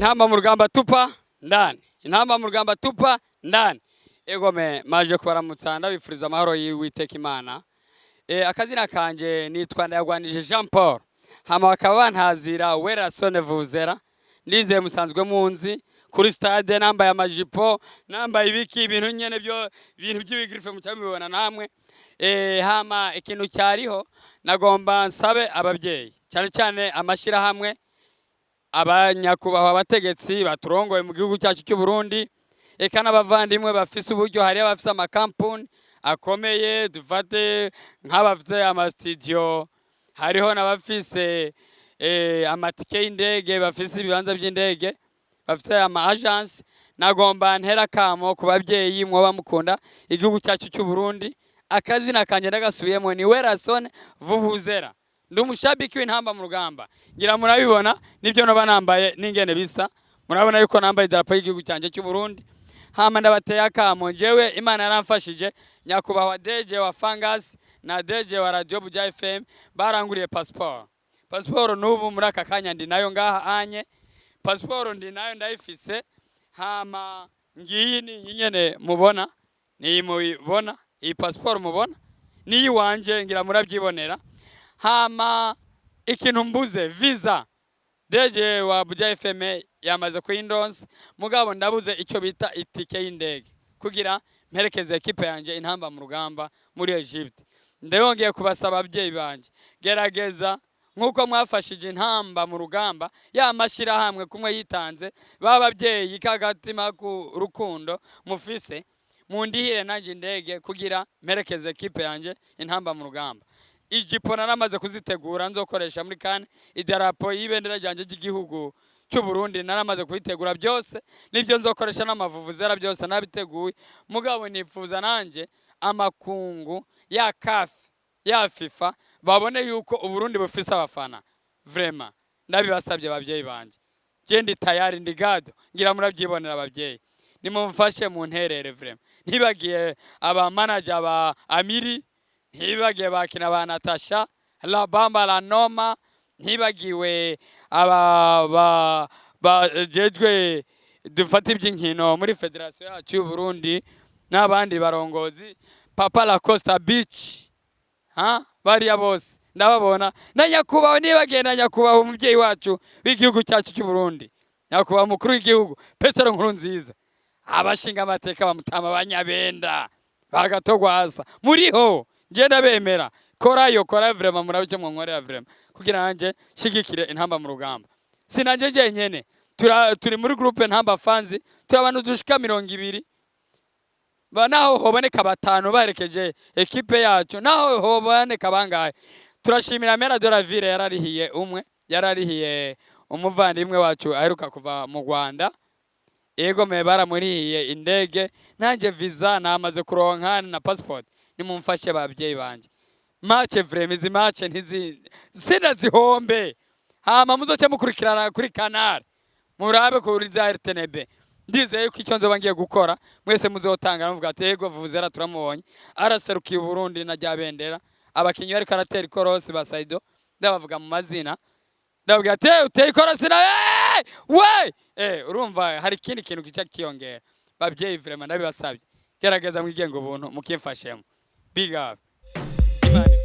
Intamba mu rugamba, tupa ndani! Intamba mu rugamba, tupa ndani! Egome maje kubaramutsa, ndabifuriza amahoro y'Uwiteka Imana. Akazina kanje nitwa Ndayagwanije Jean Paul, hama bakaba bantazira Werasone Vuvuzela. Ndizeye musanzwe munzi kuri stade nambaye amajipo, nambaye ibiki, ibintu nyene byo ibintu by'ibigrife muca mubibona namwe. Hama ikintu cyariho, nagomba nsabe ababyeyi, cyane cyane amashirahamwe, abanyakubahwa abategetsi baturongoye mu gihugu cyacu cy'u Burundi, eka n'abavandimwe bafise uburyo. Hari abafise amakampuni akomeye, dufate nk'abafite amastudio, hariho n'abafise amatike y'indege, bafise ibibanza by'indege, bafite ama agence. Nagomba ntera kamo ku babyeyi mwoba mukunda igihugu cyacu cy'u Burundi. Akazina kanje ndagasubiyemo, ni Werasone Vuvuzela, ndi umushabiki w'Intamba mu Rugamba. Ngira murabibona nibyo noba nambaye n'ingene bisa, murabona yuko nambaye idarapo y'igihugu cyanjye cy'u Burundi. Hama ndabateye akamo, njyewe Imana yaramfashije, nyakubahwa DG wa Fangas na DG wa Radio Buja FM baranguriye passport. Passport n'ubu muri aka kanya ndi nayo ngaha anye, passport ndi nayo, ndayifise. Hama ngiyi, ni iyi nyene mubona, ni mubibona, iyi passport mubona ni iwanje, ngira murabyibonera. Hama ikintu mbuze, visa. DG wa Buja FM yamaze kuyindonsa, mugabo ndabuze icyo bita itike y'indege kugira mperekeze ekipe yanje Intamba mu Rugamba muri Egypte. Ndongeye kubasaba, ababyeyi banje, gerageza nk'uko mwafashije Intamba mu Rugamba, ya mashyirahamwe kumwe yitanze, b'ababyeyi k'agatima ku rukundo mufise, mundihire nanjye indege kugira mperekeze ekipe yanje Intamba mu Rugamba. Ijipo naramaze kuzitegura nzokoresha muri kane, idarapo y'ibendera ryanjye ry'igihugu cy'u Burundi naramaze kubitegura byose, nibyo nzokoresha, n'amavuvuzera byose nabiteguye. Mugabo nifuza nanjye amakungu ya CAF, ya FIFA, babone yuko Uburundi bufise abafana. Vraiment ndabibasabye, ababyeyi banje, je ndi tayari, ndi gado, ngira murabyibonera. Ababyeyi, nimumfashe mu nterere vraiment. Ntibagiye aba manager ba Amiri, ntibagiye bakina ba Natasha la Bamba la Noma, ntibagiwe aba ba bajejwe dufata iby'inkino muri federasiyo yacu y'u Burundi n'abandi barongozi, Papa la Costa Beach, ha bariya bose ndababona, na nyakubahwa, nibagiye na nyakubahwa umubyeyi wacu w'igihugu cyacu cy'u Burundi, nyakubahwa umukuru w'igihugu Petero Nkurunziza, abashinga amateka bamutama, banyabenda bagatogwasa muriho, ngenda bemera. Korayo, kora vraiment, murabe icyo mwankorera vraiment kugira nanje shigikire Intamba mu Rugamba. Sinanje jenyene, turi muri groupe Ntamba Fans, turi abantu dushika 20. Ba naho hoboneka batanu baherekeje ekipe yacu, naho hoboneka bangahe. Turashimira maire de la ville, yararihiye umwe, yararihiye umuvandimwe wacu aheruka kuva mu Rwanda. Ego me baramurihiye indege, nanjye visa namaze kuronka na passport. Nimumfashe babyeyi banje, match vraiment, izi match ntizi sinazihombe. Hama muzoce mukurikirana kuri Canal, murabe kuri za RTNB. Ndizeye ko icyo nzoba ngiye gukora mwese muzotanga muvuga ati: "Ego, Vuvuzela turamubonye, araserukiye Uburundi na rya bendera." Abakinyi bariko aratera ikorosi ba Saido, ndabavuga mu mazina, ndababwira ati: "Eh, uteye ikorosi na we urumva hari ikindi kintu kica kiyongera." Babyeyi, vraiment ndabibasabye, gerageza mwigenga ubuntu mukimfashemo. Big up. Imana.